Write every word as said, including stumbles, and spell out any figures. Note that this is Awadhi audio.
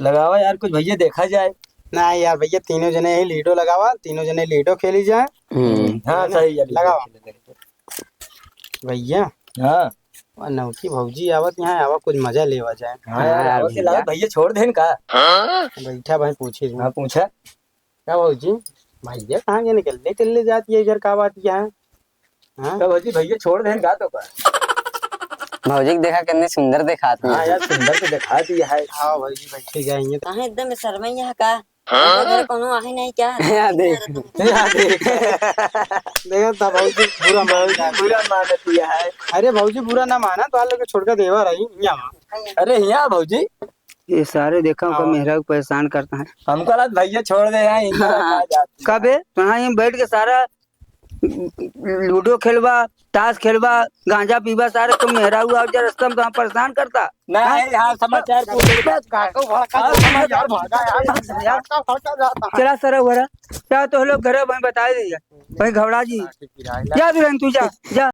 लगावा यार, कुछ भैया देखा जाए। ना यार भैया, तीनों जने ही लूडो लगावा, तीनों जने लूडो खेली जाए। हम्म। हाँ, है ना? सही है, लूडो लगावा। खेले जाए। भैया। हाँ। अनौठी भौजी आवत यहाँ, आवा कुछ मजा लेवा जाए। हाँ यार, हाँ यार, आवत भैया। लागत भैया छोड़ देन का? बैठा भाई, पूछी। हाँ, पूछा। का भौजी, भैया कहाँ के निकलले चलले जाती है इधर, का बात क्या है? हाँ? का भौजी, भैया छोड़ देन का तो का? भौजी के देखा कितनी सुंदर दिखाती है। हाँ यार, सुंदर तो दिखाती है। हाँ भौजी, बैठी जाएंगे तो। कहाँ एकदम शर्मा यहाँ का? हाँ? घर कोनो आहे नहीं क्या? यहाँ देख। यहाँ देख। देखा था भौजी, बुरा मान जाती है। बुरा मानती है। अरे भौजी, बुरा ना माना, तो आप लोग छोड़ के देवा रही यहाँ। अरे यहाँ भौजी। ये सारे देखा, ओका हाँ। मेहरा को परेशान करता है। हमको लगा भैया छोड़ दे यहाँ, इनका हाँ। कहा जाती है। कबे? तो हाँ, यहाँ बैठ के सारा लूडो खेलबा, ताश खेलबा, गांजा पीबा, सारे तुम मेहरा हुआ और जरा रस्ता में तो हम परेशान करता। नहीं, हाँ? यहाँ समाचार पूछ बस काको भड़का हाँ, दे, समाचार यार, भागा यार, यार। भड़का, भड़का जाता है। चला सर, हो रहा। क्या तो लोग घर में बता दीजिए, भाई घबरा जी। क्या भी रहन तू, जा, जा।